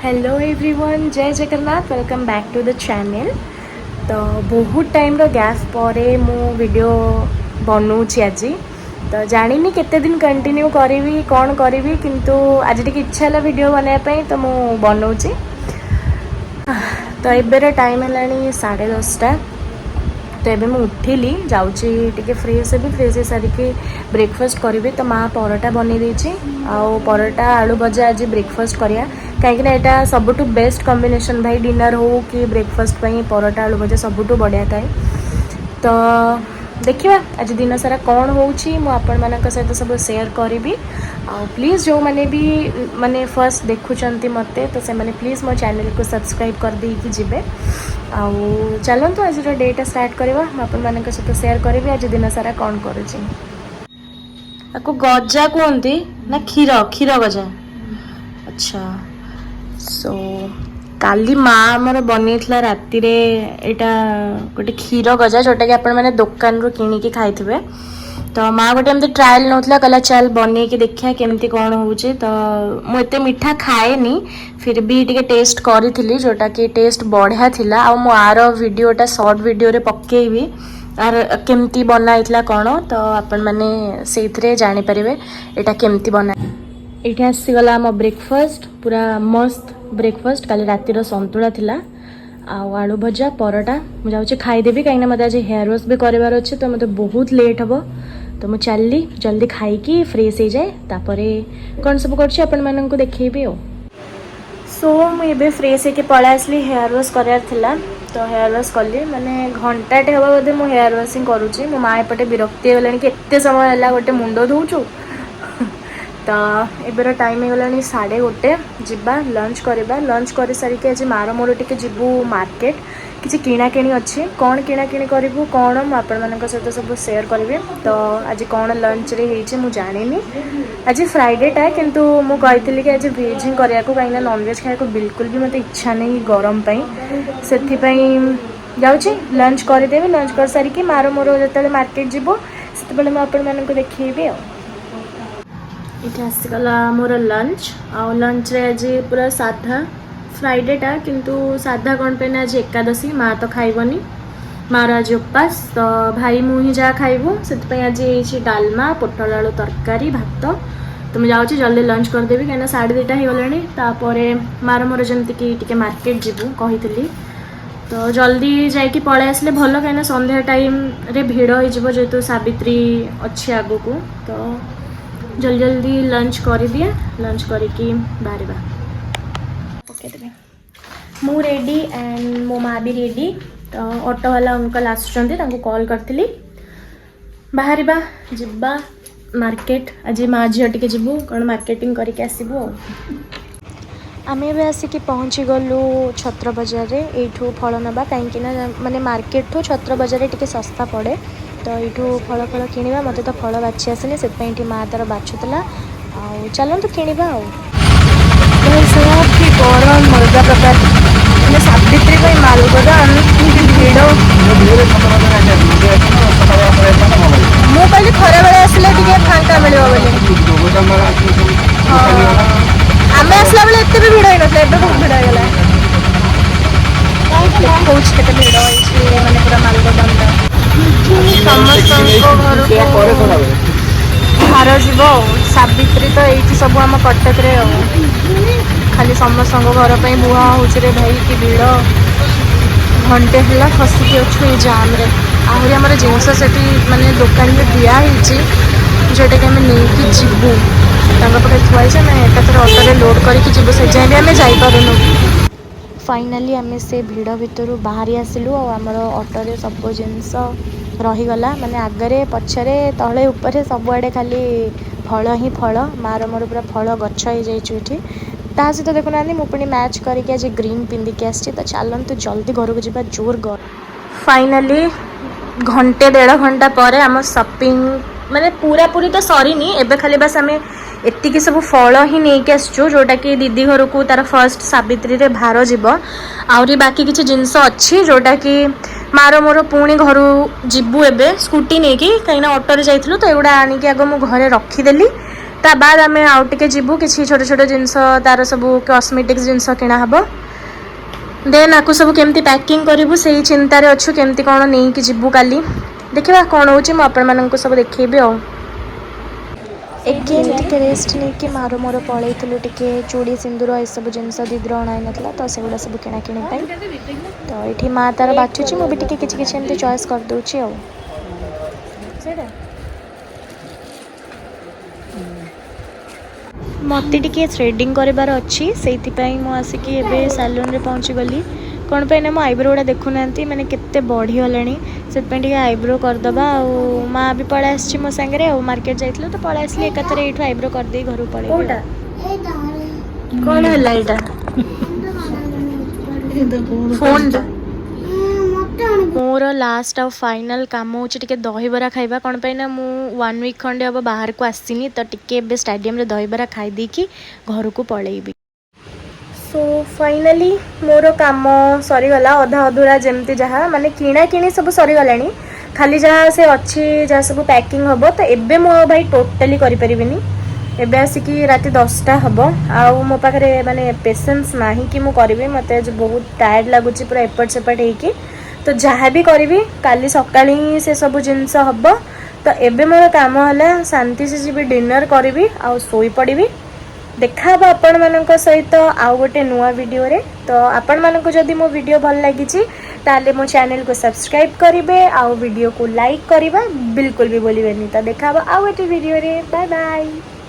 Hello everyone, Jai Jagannath. Welcome back to the channel. ତ ବହୁତ ଟାଇମ୍ର gap ପରେ ମୁଁ ଭିଡ଼ିଓ ବନଉଛି ଆଜି। ତ ଜାଣିନି କେତେ ଦିନ କଣ୍ଟିନ୍ୟୁ କରିବି, କ'ଣ କରିବି, କିନ୍ତୁ ଆଜି ଟିକେ ଇଚ୍ଛା ହେଲା ଭିଡ଼ିଓ ବନାଇବା ପାଇଁ, ତ ମୁଁ ବନଉଛି। ତ ଏବେର ଟାଇମ୍ ହେଲାଣି 10:30। ତ ଏବେ ମୁଁ ଉଠିଲି, ଯାଉଛି ଟିକେ ଫ୍ରେଶ୍ ହେବି। ଫ୍ରେଶ୍ ହେଇସାରିକି ବ୍ରେକଫାଷ୍ଟ କରିବି। ତ ମା ପରଟା ବନେଇ ଦେଇଛି ଆଉ ପରଟା ଆଳୁ ଭଜା ଆଜି ବ୍ରେକଫାଷ୍ଟ କରିବା, କାହିଁକିନା ଏଇଟା ସବୁଠୁ ବେଷ୍ଟ କମ୍ବିନେସନ୍ ଭାଇ। ଡିନର୍ ହଉ କି ବ୍ରେକଫାଷ୍ଟ ପାଇଁ ପରଟା ଆଳୁ ଭଜା ସବୁଠୁ ବଢ଼ିଆ ଥାଏ। ତ ଦେଖିବା ଆଜି ଦିନ ସାରା କ'ଣ ହେଉଛି, ମୁଁ ଆପଣମାନଙ୍କ ସହିତ ସବୁ ସେୟାର କରିବି। ଆଉ ପ୍ଲିଜ୍, ଯେଉଁମାନେ ବି ମାନେ ଫାର୍ଷ୍ଟ ଦେଖୁଛନ୍ତି ମୋତେ, ତ ସେମାନେ ପ୍ଲିଜ୍ ମୋ ଚ୍ୟାନେଲକୁ ସବସ୍କ୍ରାଇବ୍ କରିଦେଇକି ଯିବେ। ଆଉ ଚାଲନ୍ତୁ, ଆଜିର ଡେଟା ଷ୍ଟାର୍ଟ କରିବା। ମୁଁ ଆପଣମାନଙ୍କ ସହିତ ସେୟାର କରିବି ଆଜି ଦିନ ସାରା କ'ଣ କରୁଛି। ଆକୁ ଗଜା କୁହନ୍ତି ନା କ୍ଷୀର ଗଜା? ଆଚ୍ଛା। ସୋ କାଲି ମା ଆମର ବନେଇଥିଲା ରାତିରେ ଏଇଟା ଗୋଟେ କ୍ଷୀର ଗଜା, ଯୋଉଟାକି ଆପଣମାନେ ଦୋକାନରୁ କିଣିକି ଖାଇଥିବେ। ତ ମା ଗୋଟେ ଏମିତି ଟ୍ରାଏଲ୍ ନେଉଥିଲା, କହିଲା ଚାଲ ବନେଇକି ଦେଖିବା କେମିତି କ'ଣ ହେଉଛି। ତ ମୁଁ ଏତେ ମିଠା ଖାଏନି, ଫିର୍ ବି ଟିକେ ଟେଷ୍ଟ କରିଥିଲି, ଯୋଉଟାକି ଟେଷ୍ଟ ବଢ଼ିଆ ଥିଲା। ଆଉ ମୁଁ ଆର ଭିଡ଼ିଓଟା ସର୍ଟ ଭିଡ଼ିଓରେ ପକେଇବି, ଆର କେମିତି ବନା ହେଇଥିଲା କ'ଣ, ତ ଆପଣମାନେ ସେଇଥିରେ ଜାଣିପାରିବେ ଏଇଟା କେମିତି ବନା। ଏଇଠି ଆସିଗଲା ଆମ ବ୍ରେକଫାଷ୍ଟ, ପୁରା ମସ୍ତ ବ୍ରେକଫାଷ୍ଟ। କାଲି ରାତିର ସନ୍ତୁଳା ଥିଲା ଆଉ ଆଳୁ ଭଜା, ପରଟା। ମୁଁ ଯାଉଛି ଖାଇଦେବି, କାହିଁକିନା ମୋତେ ଆଜି ହେୟାର ୱାଶ୍ ବି କରିବାର ଅଛି, ତ ମୋତେ ବହୁତ ଲେଟ୍ ହେବ। ତ ମୁଁ ଚାଲିଲି, ଜଲ୍ଦି ଖାଇକି ଫ୍ରେଶ୍ ହେଇଯାଏ, ତାପରେ କ'ଣ ସବୁ କରୁଛି ଆପଣମାନଙ୍କୁ ଦେଖେଇବି। ଆଉ ସୋ ମୁଁ ଏବେ ଫ୍ରେଶ୍ ହେଇକି ପଳେଇ ଆସିଲି। ହେୟାର ୱାଶ୍ କରିବାର ଥିଲା, ତ ହେୟାର ୱାଶ୍ କଲି। ମାନେ ଘଣ୍ଟାଟେ ହେବ ବୋଧେ ମୁଁ ହେୟାର ୱାଶ୍ ହିଁ କରୁଛି। ମୋ ମା ଏପଟେ ବିରକ୍ତି ହେଇଗଲାଣି କି ଏତେ ସମୟ ହେଲା ଗୋଟେ ମୁଣ୍ଡ ଧୋଉଛୁ। ତ ଏବେର ଟାଇମ୍ ହେଇଗଲାଣି 1:30। ଯିବା ଲଞ୍ଚ କରିବା। ଲଞ୍ଚ କରିସାରିକି ଆଜି ମାର ମୋର ଟିକେ ଯିବୁ ମାର୍କେଟ, କିଛି କିଣାକିଣି ଅଛି। କ'ଣ କିଣାକିଣି କରିବୁ କ'ଣ, ମୁଁ ଆପଣମାନଙ୍କ ସହିତ ସବୁ ସେୟାର କରିବି। ତ ଆଜି କ'ଣ ଲଞ୍ଚରେ ହେଇଛି ମୁଁ ଜାଣିନି। ଆଜି ଫ୍ରାଇଡ଼େଟା, କିନ୍ତୁ ମୁଁ କହିଥିଲି କି ଆଜି ଭେଜ୍ ହିଁ କରିବାକୁ, କାହିଁକିନା ନନଭେଜ୍ ଖାଇବାକୁ ବିଲକୁଲ ବି ମୋତେ ଇଚ୍ଛା ନାହିଁ ଗରମ ପାଇଁ। ସେଥିପାଇଁ ଯାଉଛି ଲଞ୍ଚ କରିଦେବି। ଲଞ୍ଚ କରିସାରିକି ମାର ମୋର ଯେତେବେଳେ ମାର୍କେଟ ଯିବୁ, ସେତେବେଳେ ମୁଁ ଆପଣମାନଙ୍କୁ ଦେଖେଇବି। ଆଉ ଏଇଠି ଆସିଗଲା ମୋର ଲଞ୍ଚ। ଆଉ ଲଞ୍ଚରେ ଆଜି ପୁରା ସାଧା। ଫ୍ରାଇଡ଼େଟା, କିନ୍ତୁ ସାଧା କ'ଣ ପାଇଁ ନା ଆଜି ଏକାଦଶୀ, ମା ତ ଖାଇବନି, ମାର ଆଜି ଉପାସ। ତ ଭାଇ ମୁଁ ହିଁ ଯାହା ଖାଇବୁ। ସେଥିପାଇଁ ଆଜି ହେଇଛି ଡାଲମା, ପୋଟଳ ଆଳୁ ତରକାରୀ, ଭାତ। ତ ମୁଁ ଯାଉଛି ଜଲ୍ଦି ଲଞ୍ଚ କରିଦେବି, କାହିଁକିନା 2:30 ହେଇଗଲାଣି। ତାପରେ ମାର ମୋର ଯେମିତିକି ଟିକେ ମାର୍କେଟ ଯିବୁ କହିଥିଲି, ତ ଜଲ୍ଦି ଯାଇକି ପଳେଇ ଆସିଲେ ଭଲ, କାହିଁକିନା ସନ୍ଧ୍ୟା ଟାଇମ୍ରେ ଭିଡ଼ ହେଇଯିବ, ଯେହେତୁ ସାବିତ୍ରୀ ଅଛି ଆଗକୁ। ତ ଜଲ୍ଦି ଜଲ୍ଦି ଲଞ୍ଚ କରିଦିଏ, ଲଞ୍ଚ କରିକି ବାହାରିବା। ପକେଇଦେବି। ମୁଁ ରେଡ଼ି ଆଣ୍ଡ ମୋ ମା ବି ରେଡ଼ି। ତ ଅଟୋବାଲା ଅଙ୍କଲ ଆସୁଛନ୍ତି, ତାଙ୍କୁ କଲ୍ କରିଥିଲି। ବାହାରିବା, ଯିବା ମାର୍କେଟ। ଆଜି ମା ଝିଅ ଟିକେ ଯିବୁ, କ'ଣ ମାର୍କେଟିଂ କରିକି ଆସିବୁ। ଆଉ ଆମେ ଏବେ ଆସିକି ପହଞ୍ଚିଗଲୁ ଛତ୍ର ବଜାରରେ। ଏଇଠୁ ଫଳ ନେବା, କାହିଁକି ନା ମାନେ ମାର୍କେଟଠୁ ଛତ୍ର ବଜାରରେ ଟିକେ ଶସ୍ତା ପଡ଼େ। ତ ଏଇଠୁ ଫଳ ଫଳ କିଣିବା। ମୋତେ ତ ଫଳ ବାଛି ଆସେନି, ସେଥିପାଇଁ ଏଠି ମା ତାର ବାଛୁଥିଲା। ଆଉ ଚାଲନ୍ତୁ କିଣିବା। ଆଉ ଭାଇ ସାହେବ, କି ଗରମ! ଅଲଗା ପ୍ରକାର। ମାନେ ସାବିତ୍ରୀ ପାଇଁ ମାଲଗୋଦାମ କି ଭିଡ଼! ମୁଁ କହିଲି ଖରାବେଳେ ଆସିଲେ ଟିକେ ଫାଙ୍କା ମିଳିବ ବୋଲି। ହଁ, ଆମେ ଆସିଲା ବେଳେ ଏତେ ବି ଭିଡ଼ ହେଇନଥିଲା, ଏବେ ବହୁତ ଭିଡ଼ ହେଇଗଲା। ଦେଖଉଛି କେତେ ଭିଡ଼ ହେଇଛି, ମାନେ ପୁରା ମାଲଗୋଦାମଟା। ସମସ୍ତଙ୍କ ଘରକୁ ଭାର ଯିବ ଆଉ ସାବିତ୍ରୀ ତ ଏଇଠି ସବୁ ଆମ କଟକରେ, ଆଉ ଖାଲି ସମସ୍ତଙ୍କ ଘର ପାଇଁ ବୁହା ହେଉଛି ରେ ଭାଇ, କି ଭିଡ଼! ଘଣ୍ଟେ ହେଲା ଫସିକି ଅଛୁ ଏଇ ଜାମ୍ରେ। ଆହୁରି ଆମର ଜିନିଷ ସେଠି ମାନେ ଦୋକାନରେ ଦିଆ ହେଇଛି, ଯେଉଁଟାକି ଆମେ ନେଇକି ଯିବୁ। ତାଙ୍କ ପାଖରେ ଥୁଆ ହେଇଛି, ଆମେ ଏକାଥରେ ଅଟୋରେ ଲୋଡ଼୍ କରିକି ଯିବୁ। ସେ ଯାଏଁ ବି ଆମେ ଯାଇପାରୁନୁ। ଫାଇନାଲି ଆମେ ସେ ଭିଡ଼ ଭିତରୁ ବାହାରି ଆସିଲୁ ଆଉ ଆମର ଅଟୋରେ ସବୁ ଜିନିଷ ରହିଗଲା। ମାନେ ଆଗରେ, ପଛରେ, ତଳେ, ଉପରେ ସବୁଆଡ଼େ ଖାଲି ଫଳ ହିଁ ଫଳ। ମାର ମୋର ପୁରା ଫଳ ଗଛ ହେଇଯାଇଛୁ ଏଠି। ତା ସହିତ ଦେଖୁନାହାନ୍ତି, ମୁଁ ପୁଣି ମ୍ୟାଚ୍ କରିକି ଆଜି ଗ୍ରୀନ୍ ପିନ୍ଧିକି ଆସିଛି। ତ ଚାଲନ୍ତୁ, ଜଲ୍ଦି ଘରକୁ ଯିବା, ଜୋର ଗରମ। ଫାଇନାଲି ଘଣ୍ଟେ ଦେଢ଼ ଘଣ୍ଟା ପରେ ଆମ ସପିଂ ମାନେ ପୁରାପୁରି ତ ସରିନି। ଏବେ ଖାଲି ବାସ୍ ଆମେ ଏତିକି ସବୁ ଫଳ ହିଁ ନେଇକି ଆସିଛୁ, ଯେଉଁଟାକି ଦିଦି ଘରକୁ ତାର ଫର୍ଷ୍ଟ ସାବିତ୍ରୀରେ ଭାର ଯିବ। ଆହୁରି ବାକି କିଛି ଜିନିଷ ଅଛି, ଯେଉଁଟାକି ମାର ମୋର ପୁଣି ଘରୁ ଯିବୁ ଏବେ ସ୍କୁଟି ନେଇକି, କାହିଁକିନା ଅଟୋରେ ଯାଇଥିଲୁ। ତ ଏଗୁଡ଼ା ଆଣିକି ଆଗ ମୁଁ ଘରେ ରଖିଦେଲି। ତା ବାଦ ଆମେ ଆଉ ଟିକେ ଯିବୁ, କିଛି ଛୋଟ ଛୋଟ ଜିନିଷ, ତାର ସବୁ କସ୍ମେଟିକ୍ସ ଜିନିଷ କିଣା ହେବ। ଦେନ୍ ଆକୁ ସବୁ କେମିତି ପ୍ୟାକିଂ କରିବୁ, ସେଇ ଚିନ୍ତାରେ ଅଛୁ। କେମିତି କ'ଣ ନେଇକି ଯିବୁ କାଲି, ଦେଖିବା କ'ଣ ହେଉଛି। ମୁଁ ଆପଣମାନଙ୍କୁ ସବୁ ଦେଖେଇବି। ଆଉ ଏଗେନ୍ ଟିକେ ରେଷ୍ଟ ନେଇକି ମାର ମୋର ପଳେଇଥିଲୁ ଟିକେ ଚୁଡ଼ି, ସିନ୍ଦୁର ଏସବୁ ଜିନିଷ ଦିଦିର ଅଣା ହେଇନଥିଲା, ତ ସେଗୁଡ଼ା ସବୁ କିଣାକିଣି ପାଇଁ। ତ ଏଇଠି ମା ତାର ବାଛୁଛି, ମୁଁ ବି ଟିକେ କିଛି କିଛି ଏମିତି ଚଏସ୍ କରିଦେଉଛି। ଆଉ ସେଇଟା ମୋତେ ଟିକେ ଥ୍ରେଡ଼ିଂ କରିବାର ଅଛି, ସେଇଥିପାଇଁ ମୁଁ ଆସିକି ଏବେ ସାଲୁନରେ ପହଞ୍ଚିଗଲି। କ'ଣ ପାଇଁ ନା ମୋ ଆଇବ୍ରୋ ଗୁଡ଼ା ଦେଖୁନାହାନ୍ତି, ମାନେ କେତେ ବଢ଼ିଗଲାଣି, ସେଥିପାଇଁ ଟିକେ ଆଇବ୍ରୋ କରିଦେବା। ଆଉ ମା ବି ପଳେଇ ଆସିଛି ମୋ ସାଙ୍ଗରେ। ଆଉ ମାର୍କେଟ ଯାଇଥିଲୁ ତ ପଳେଇ ଆସିଲି, ଏକାଥରେ ଏଇଠୁ ଆଇବ୍ରୋ କରିଦେଇ ଘରକୁ ପଳେଇବି। କୋଉଟା କ'ଣ ହେଲା? ଏଇଟା ଫୋନ୍ଟା ମୋର। ଲାଷ୍ଟ ଆଉ ଫାଇନାଲ୍ କାମ ହେଉଛି ଟିକେ ଦହିବରା ଖାଇବା। କ'ଣ ପାଇଁ ନା ମୁଁ ୱାନ୍ ୱିକ୍ ଖଣ୍ଡେ ହେବ ବାହାରକୁ ଆସିନି, ତ ଟିକେ ଏବେ ଷ୍ଟାଡ଼ିୟମରେ ଦହିବରା ଖାଇ ଦେଇକି ଘରକୁ ପଳେଇବି। ସୋ ଫାଇନାଲି ମୋର କାମ ସରିଗଲା, ଅଧା ଅଧୁରା ଯେମିତି ଯାହା, ମାନେ କିଣା କିଣି ସବୁ ସରିଗଲାଣି, ଖାଲି ଯାହା ସେ ଅଛି, ଯାହା ସବୁ ପ୍ୟାକିଂ ହେବ। ତ ଏବେ ମୁଁ ଆଉ ଭାଇ ଟୋଟାଲି କରିପାରିବିନି। ଏବେ ଆସିକି ରାତି 10ଟା ହେବ, ଆଉ ମୋ ପାଖରେ ମାନେ ପେସେନ୍ସ ନାହିଁ କି ମୁଁ କରିବି। ମୋତେ ଆଜି ବହୁତ ଟାୟାର୍ଡ଼ ଲାଗୁଛି ପୁରା ଏପଟ ସେପଟ ହେଇକି। ତ ଯାହା ବି କରିବି, କାଲି ସକାଳେ ହିଁ ସେ ସବୁ ଜିନିଷ ହେବ। ତ ଏବେ ମୋର କାମ ହେଲା ଶାନ୍ତି ସେ ଯିବି, ଡିନର୍ କରିବି ଆଉ ଶୋଇପଡ଼ିବି। ଦେଖା ହେବ ଆପଣମାନଙ୍କ ସହିତ ଆଉ ଗୋଟେ ନୂଆ ଭିଡ଼ିଓରେ। ତ ଆପଣମାନଙ୍କୁ ଯଦି ମୋ ଭିଡ଼ିଓ ଭଲ ଲାଗିଛି, ତାହେଲେ ମୋ ଚ୍ୟାନେଲକୁ ସବସ୍କ୍ରାଇବ୍ କରିବେ ଆଉ ଭିଡ଼ିଓକୁ ଲାଇକ୍ କରିବା ବିଲକୁଲ ବି ଭୁଲିବେନି। ତ ଦେଖା ହେବ ଆଉ ଗୋଟେ ଭିଡ଼ିଓରେ। Bye bye.